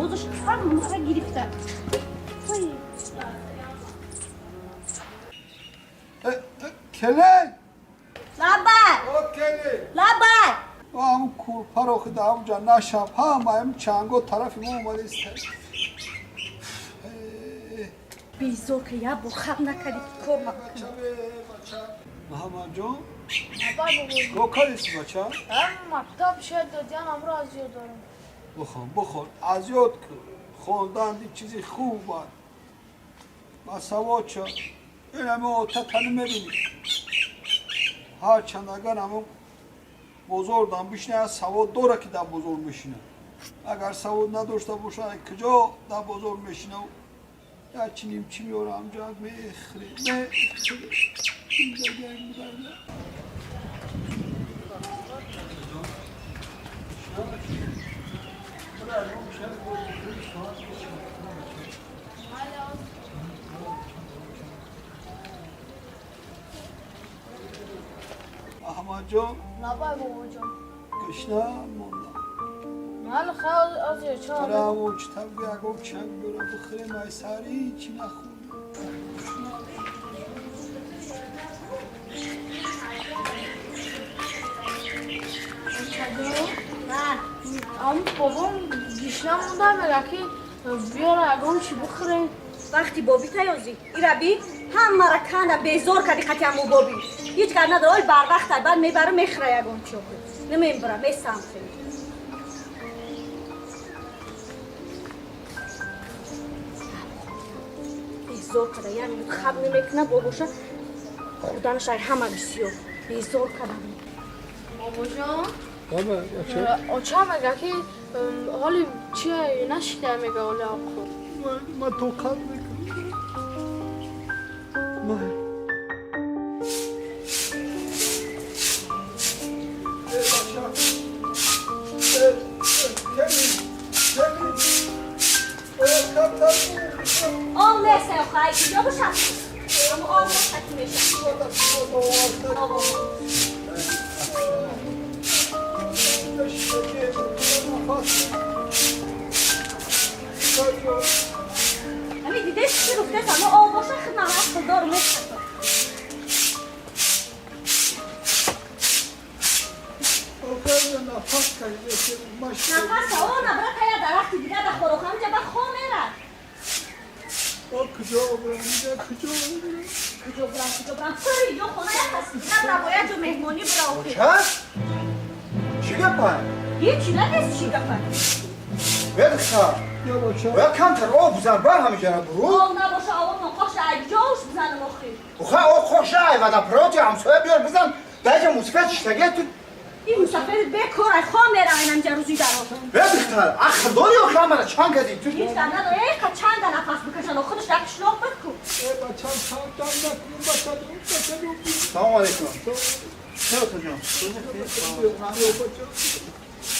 Овозаш ҳамаро гирифта. Келин! Лаббай! О, келин! Лаббай! Ҳам курпаро ки дар ҳамҷа нашаб, ҳама ҳам чанго тарафи мо омадист. Безор ки я бо хаб накарди кор Бача, бача. Муҳаммадҷон, чикор кардист, бача? Мактаб шояд додиан амро аз ёд дорам. Бихон, бихон, аз ёд кун. Хондан чизи хуб аст. Ба савод шав. Ин ҳами отатани мебинӣ. Ҳарчанд агар ҳамон бозор дам бишина, савод дора ки дар бозор мешина. Агар савод надошта боша, куҷо дар бозор мешина? Як чи нимчи меёра, ҳамҷа мехӯре, мехӯре. Зиндагиам буда. Аҳмадҷон. Лаббай, бобоҷон. Гушна мондам. Мал хел аз ча. Барам читаб ягон чак биёра бихӯрем, ай сари чӣ нахӯрдем. Ам бобом гишна монда, мега ки биёра ягон чи бихӯрем. Вақти боби таёзӣ ира би ҳамаро канда безор кардӣ қати ҳаму боби. Ҳеҷ гап надора, ол барвақт ай, баъд мебара мехӯра ягон чи охир. Намембара, месам хеле. Безор карда, як минут хаб намекуна, бобоша хӯрданаш ай ҳама бисёр. Безор карда. Бобоҷон, Баба, бача. Оча мега ки ҳоли чи нашида, мега оли оқо. Ман тоқат мекунам. Ман. Э, бача. Э, э, келин, келин. Э, камтар Об нест, охир, ай куҷо бошад? Аммо об бошад ки мешавад. Об, об. Ҳами дидеш чӣ гуфтес, аммо об боша худ навақт дору мешавад. Нафас о набра тая дарахти дига да хӯрок ҳамҷа ба хо мерад. Куҷо бурам, куҷо бурам? Куҷо бурам, куҷо бурам? Пури ё хона як кас дига бра, бояд ҷо меҳмонӣ бура охир. Ча? Чӣ гапа? Ҳеҷ надест чӣ гапа. Бедухтар. Я бача. Бояд камтар об бизан, бар ҳамиҷара буру. Об набоша, овон қоша ай ҷош бизанам охир. Уха об қоша ай вада ҳамсоя биёр бизан. Даҷа мусафед шиштаге ту. Ин мусафир бекор ай хо мерам инамҷа рӯзи дароз. Бедухтар, ақл дорӣ охи ҳамара чанд кардӣ ту? Ҳеҷ гап надора, эй қа чанда нафас бикашан, худаш дар қишлоқ буд ку. Э, бача, ҷанг накун, бача, бача. Салом алейкум. Чӣ ҷон?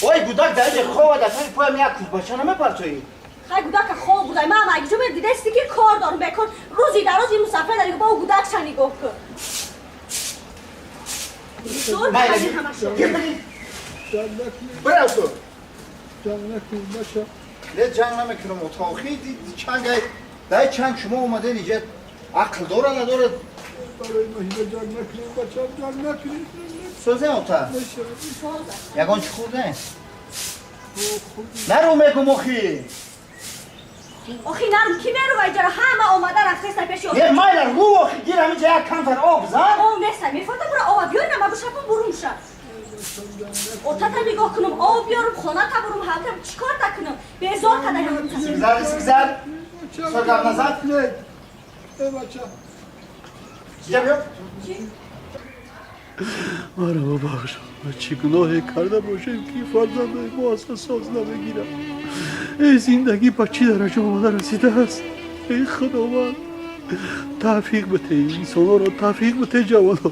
Ой, гудак даҷа хова дар сари поям як бача намепартоӣ. Хай гудака хоб будай, ман ай ҷо дидести ки кор дорам бекор. Рӯзи дароз ин мусафир дар бо гудак ша нигоҳ кун. Зор кардӣ ҳамашо. Ҷанг накун. Бирав ту. Ҷанг накун, бача. Не, ҷанг намекунам, отохи чанг ай дай чанг шумо омадед иҷа ақл дора надора. Барои маҳина ҷанг накунем, бача, ҷанг накунем. Сӯзе ота. Мешавад. Ягон чӣ хӯрдем? Нару мегум охи. Охи нарм ки мерува иҷара ҳама омада рафтеста пеши Не, майла ру охи гир ҳамиҷа як камтар об зан. Об неста, мефорда бура ова биёр на мабушапон бурум ша. Отата нигоҳ кунам, об биёрум, хоната бурум, ҳамта чикор та кунам? Безор када ҳамта. Сигзар, сигзар. Со гап назад. Не. Э, бача. Чия биё. Маро бубахш, ма чӣ гуноҳе карда бошем ки фарзандои мо асло соз намегирад? Эй, зиндагӣ ба чӣ дараҷа омада расидааст? Эй худованд, тавфиқ бите инсонҳоро, тавфиқ бите ҷавонҳо.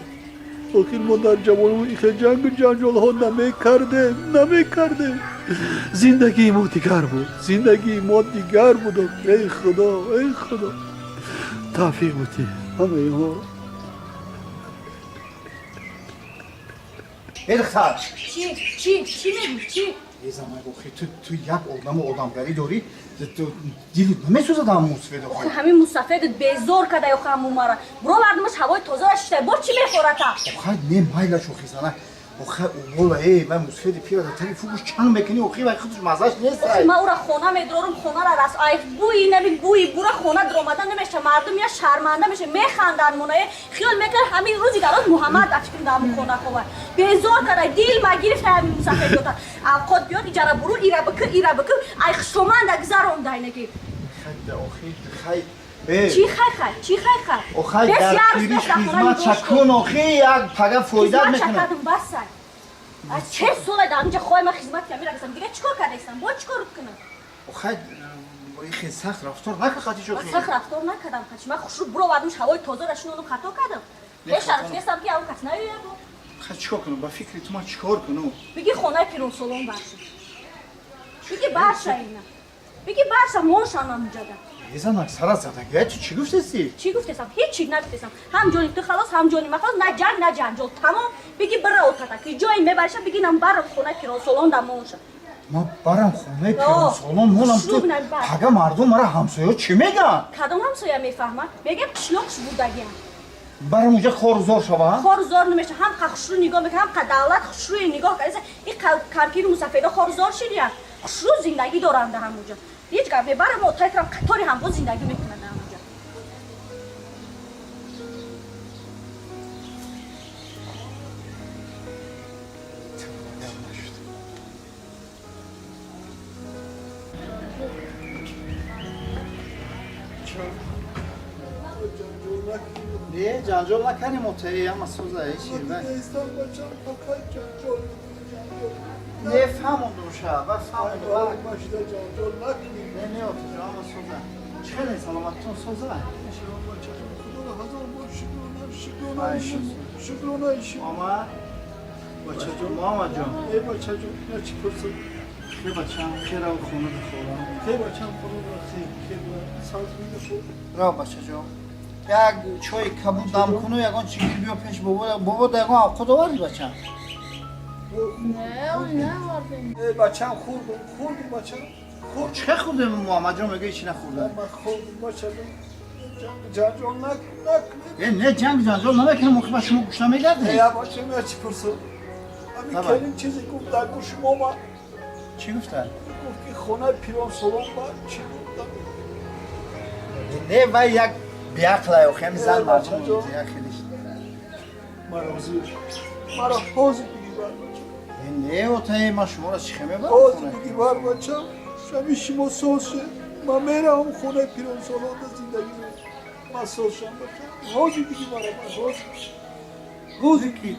Охир мо дар ҷавонӣ ихел ҷангу ҷанҷолҳо намекардем, намекардем. Зиндагии мо дигар буд, зиндагии мо дигар буд. Эй худо, эй худо, тавфиқ бите ҳамаи моро. Бедухтар. Чӣ? Чӣ? Чӣ мегӯӣ? Чӣ? Езамай охи ту як одаму одамгарӣ дорӣ, дилут намесӯзад ҳам мусафед охи? Ҳамин мусафедат безор када ё ҳаму мара. Буровардимаш ҳавои тозара шиштай, бо чӣ мехӯрата? Охай не майлаш охи зана. Охай увола э ман мусафеди пира дар таги фугуш чанг мекунӣ охи вай худаш маззаш нест. Охи ман ура хона медорам, хонара рас ай бӯи наби бӯи бура хона даромада намеша, мардум я шарманда меша, механданд мона э хиёл мекард ҳамин рӯзи дароз Муҳаммад афшиким дар ҳамун хона хова. Безор када дил ма гирифта ҳамин мусафед дота. Авқот биёд иҷара буру ира бикӣ ира бикӣ ай хушоманда гузаронда инаки. Хай охи хай э Чӣ хай хай? Чӣ хай хай? Охай дар пириш хизмат чакун охи як пага фоидат мекунад. Чакадам басай. Аз чӣ сола дар инҷа хоҳам ман хизмат кардам, мирасам. Дига чикор кардаистам? Бо чикор кунам? Охай хеле сахт рафтор накун хати шохи. Ман сахт рафтор накардам хати. Ман хушрӯ буровардам ҳавои тозаро шинонам хато кардам. Пеш нестам ки он кас наёяд. Хай чикор кунам? Ба фикри ту ман чикор кунам? Биги хонаи пиронсолон барша. Биги барша ина. Биги барша моншанам инҷада. Езан аксара задагия ту чӣ гуфтеси? Чӣ гуфтесам? Ҳеҷ чӣ нагуфтесам. Ҳам ҷони ту халос, ҳам ҷони ман халос, на ҷанг, на ҷанҷол. Тамом. Биги бира отата. Ки ҷое мебариша, биги нам барам хонаи пиронсолон да монша. Ман барам хонаи пиронсолон монам ту. Пага мардум мара ҳамсоя чӣ мегӯянд? Кадом ҳамсоя мефаҳмад? Мегӯям қишлоқш будагиам. Барам уҷа хорузор шава? Хорузор намеша. Ҳам қа хушрӯ нигоҳ мекунад, ҳам қа давлат хушрӯи нигоҳ карда. Ин кампири мусафедо хорузор шидия. Хушрӯ зиндагӣ доранд ҳамуҷа. Ҳеҷ гап мебарам отайтрам қатори ҳам бо зиндагӣ мекунанд ҳамуҷа. Не, ҷанҷол накардем отаи ама соза ҳеҷ. Не фаҳмондум ша, ва фаҳмондум. Не, не отаҷон, ама соза. Чӣ хеле саломатитон соза? Муҳаммад? Муҳаммадҷон. Э бачаҷон, ина чӣ пурсид? Хе бачам, хе рав хона бихӯрам. Хе бачам, хона хе, хе саз мехӯр. Рав бачаҷон. Як чой кабуд дам куну, ягон чӣ гир биё пеш бобо. Бобо да ягон авқот оварди бачам? Не, он наовардем. Э бачам, хӯрдум, хӯрдум бачам. Хӯрд чӣ хӯрдем Муҳаммадҷон мегӯ ҳеҷ нахӯрдам. Ман хӯрдум бачаҷон. Ҷанҷол накун, накун. Э не ҷанг ҷанҷол намекунам, охи ба шумо гӯш намегардем. Э бачам, я чӣ пурсид? Ҳамин келин чизе гуфт дар гӯши мо ма. Чӣ гуфта? Гуфт ки хонаи пиронсолон ба чӣ гуфта? Не вай як беақлай охи, ҳамин зан мардум як хелиш. Ман розӣ. Маро ҳозир биги бар бачам. Не отаи ман шуморо чӣ хе мебарам? Ҳозир биги бар бачам. Шами шумо соз шед. Ман меравам хонаи пиронсолонда зиндагӣ мекунам. Ман соз шам бачам. Ҳозир биги мара ман ҳозир. Ҳозир ки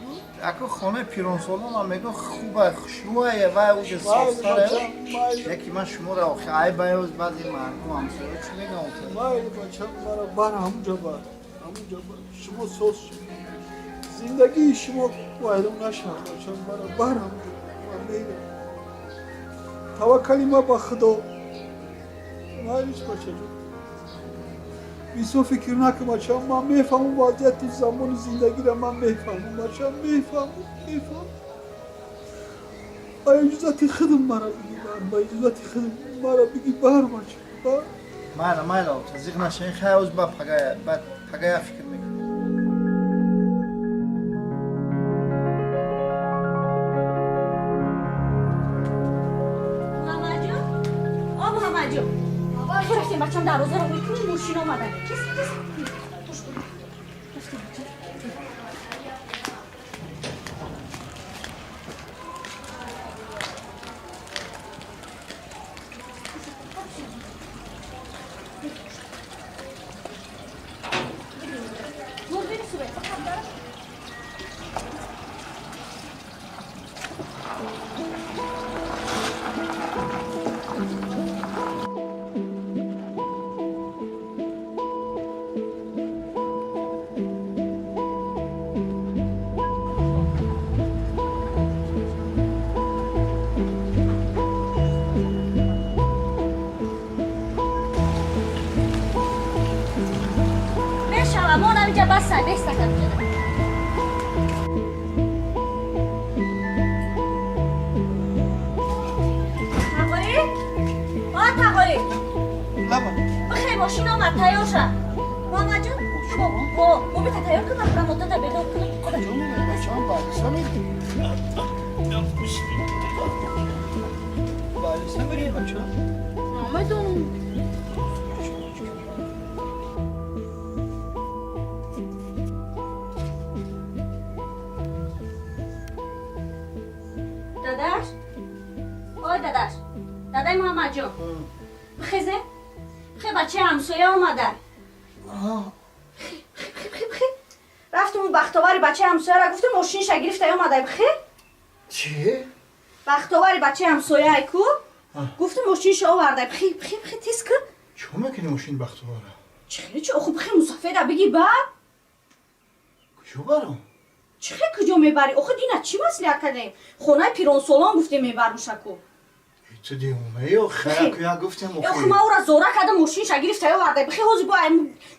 ако хонаи пиронсолон ҳам мегӯ хуба хушрӯае вай уҷа созтаре. Яки ман шуморо охи айб аяз баъзе мардум ҳамсоя чӣ мегӯям отаи? Майли бачам, мара бар ҳамунҷа бар. Ҳамунҷа бар. Шумо соз шед. Зиндагии шумо вайрон нашавад бачам, мара бар ҳамунҷа. Ман мерам. Таваккали ма ба Худо. Майлиш бачаҷон. Бисёр фикр накун бачам, ман мефаҳмам вазъияти замони зиндагиро, ман мефаҳмам бачам, мефаҳмам, мефаҳмам. Ба иҷозати худам мара биги бар, ба иҷозати худам мара биги бар бачам, бар. Майла, майла, ота, зиқ нашавед, хай оз ба пагая, ба пагая фикр мекунам. Муҳаммадҷон, о Муҳаммадҷон. Рафтем бачам дарвозаро мекунем, мошин омада. Тез, тез. Рафтем бачам. Ой. Лаба. Бихе мошин омад, тайёр ша. Муҳаммадҷон, бо бобита тайёр кун, ман худам одата бедор кунам. Куҷо мерӣ, бачам? Балиса мерӣ? Балиса мерӣ, бачам? Намедонам. Дадаш? Ой, дадаш. Дадай Муҳаммадҷон. Бихезе. Бихе, бачаи ҳамсоя омада. Бихе. Рафтум бахтовари бачаи ҳамсояра гуфтум, мошинша гирифта омада. Бихе. Чӣ? Бахтовари бачаи ҳамсояй ку? Гуфтум мошинша оварда. Бихе, бихе, бихе, тез ку. Чӣ мекунӣ мошин бахтовара? Чӣ хеле чӣ? Оху бихе мусафеда биги баъд. Куҷо барам? Чӣ хел куҷо мебарӣ? Оху дина чӣ маслиҳат кардем? Хонаи пиронсолон гуфтем мебарушаку. Ту девонаи охир, я гуфтем охир. Оху ма ӯра зора кардам, мошинша гирифта оварда. Бихе ҳозир бо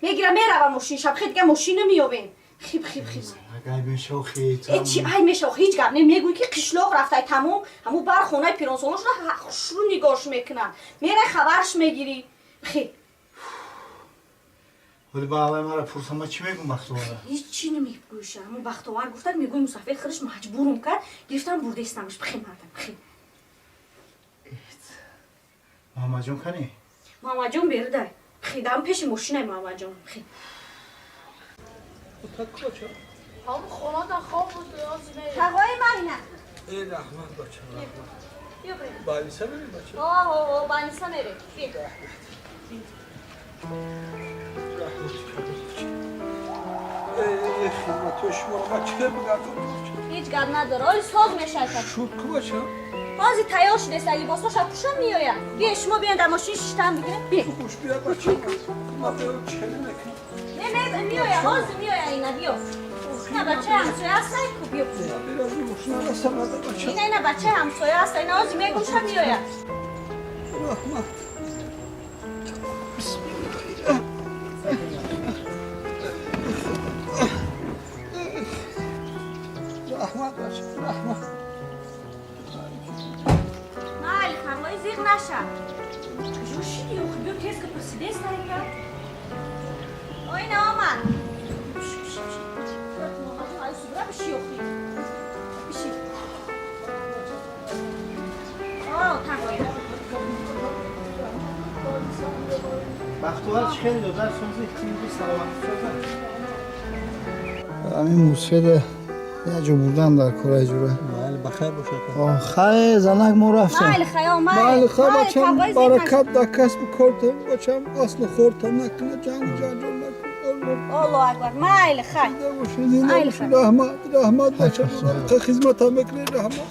мегира мерава мошинша. Бихе дига мошин намеёбем. Бихе, бихе, бихе. Агай меша охир. Э чӣ ай меша охир, ҳеҷ гап не мегӯй ки қишлоқ рафтай тамом, ҳамун бар хонаи пиронсолон шуда хушрӯ нигоҳш мекунанд. Мерай хабарш мегирӣ. Бихе. Вале ба аввай мара пурсам, ма чӣ мегӯм бахтовара? Ҳеҷ чӣ намегӯйша. Ҳамун бахтовар гуфтад, мегӯй мусафед худаш маҷбурум кард, гирифтам бурдестамаш. Бихе мардам, бихе. Муҳаммадҷон кани? Муҳаммадҷон бердай. Бихе, дам пеши мошинай Муҳаммадҷон. Бихе. Ҳам хонада хоб буд, ҳозир мерем. Тағои ман ина. Э, раҳмат бачам, раҳмат. Балиса мерем, бачам? О, балиса мерем. Бия. Раҳмат кардам, бачам. Э, хизматҳои шуморо ман чӣ бигардам, бачам? Ҳеҷ гап надора. Оли соз мешавад. Шуд ку, бачам? Ҳозир тайёр шудест, либосҳоша пӯшон меояд. Бия, шумо биён дар мошин шиштан бигирем. Бия. Хуш бия, бачам. Ман биём чӣ мекунам? Не, не, меояд, ҳозир меояд ина, биё. Ина бачаи ҳамсоя аст, ай ку, биё. Ина, ина бачаи ҳамсоя аст, ина ҳозир мегӯша меояд. Раҳмат. Раҳмат, бачам, раҳмат. Майли, ҳамои зиғ наша. Куҷо шиди, охи, биё тез ки пурсидест айка. Ой, ина омад. Биши, биши, биши. Ай, субра биши, охи. Биши. О, тағои. Бахтовар чӣ хеле додар созӣ, тинҷи саломатӣ соза. Ҳамин мусфеда як ҷо бурдан дар кораи ҷура. Майли, бахайр бошад. Хай, занак, мо рафтем. Майли, хаё, майли. Майли, хай, бачам, тағои зиғ наша. баракат дар касбу кортон, бачам, аслу хортон накунад, ҷангу ҷанҷол накунад. Аллоҳу акбар. Майли, хай. Зинда бошед, зинда Майли, бошед. хай. Раҳмат, раҳмат, бачам. Хизматам мекунед, раҳмат.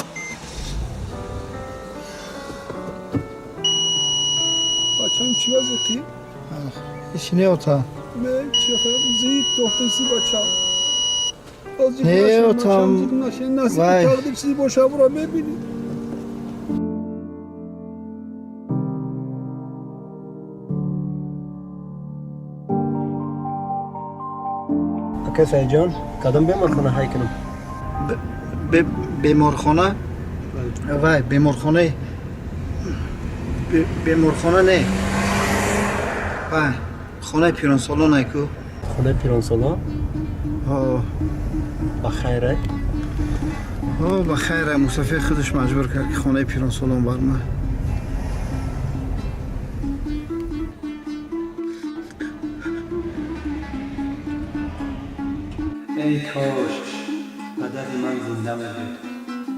Бачам, чӣ вазиқӣ? Ҳеҷ не, ота. Не, чӣ хай, зид тофтеси, бачам. Не, отам. Насиби Вай. тақдир чизи бошамро мебинӣ. Ака Саидҷон, кадом беморхона ҳай кунам? Беморхона? Вай, беморхонаи беморхона не. Вай, хонаи пиронсолон ай ку. Хонаи пиронсолон? Ҳо. Ба хайрай? Ҳо, ба хайрай. Мусафир худаш маҷбур кард, ки хонаи пиронсолон барма. Эй кош падари ман зинда мебуд,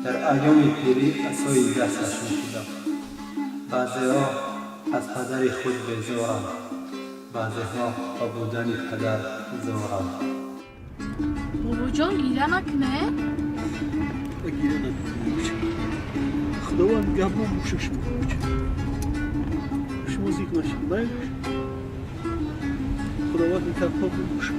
дар айёми пирӣ асои дасташ мешудам. Баъзеҳо аз падари худ безоранд, баъзеҳо ба будани падар зоранд. Бобоҷон, гиря накуне? Гиря накунем. Худованд гапмо буша шумо. Шумо зиқ нашед, майли? Худованд гапҳо буша.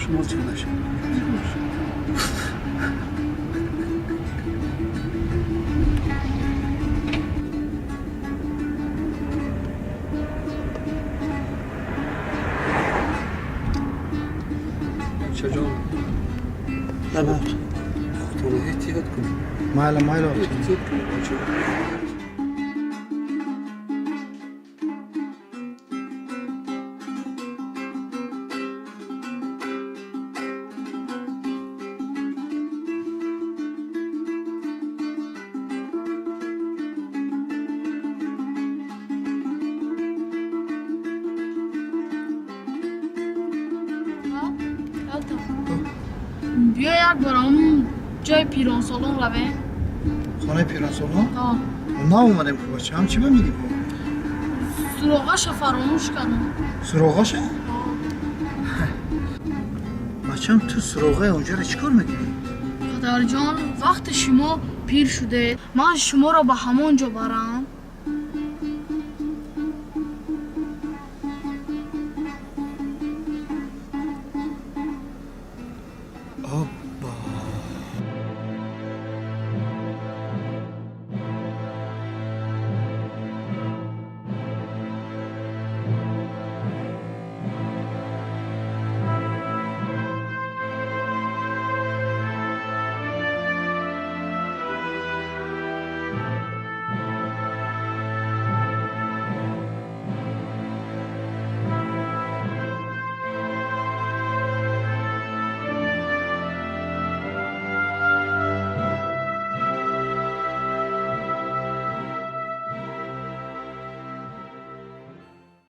Шумо зиқ нашед. Зиқ нашед. Бачаҷон, Лаба. Худтонро эҳтиёт кунед. Майла, майла. Эҳтиёт кунед, бача. Биё, як бор ҳамун ҷои пиронсолон равем. Хонаи пиронсолон? А. Наомадем ку, бача, ҳам чӣ ба мегӣ бо? Суроғаша фаромӯш кардам. Суроғаша? Бачам, ту суроғаи онҷаро чӣ кор мекунӣ? Падарҷон, вақте шумо пир шудед, ман шуморо ба ҳамон ҷо барам.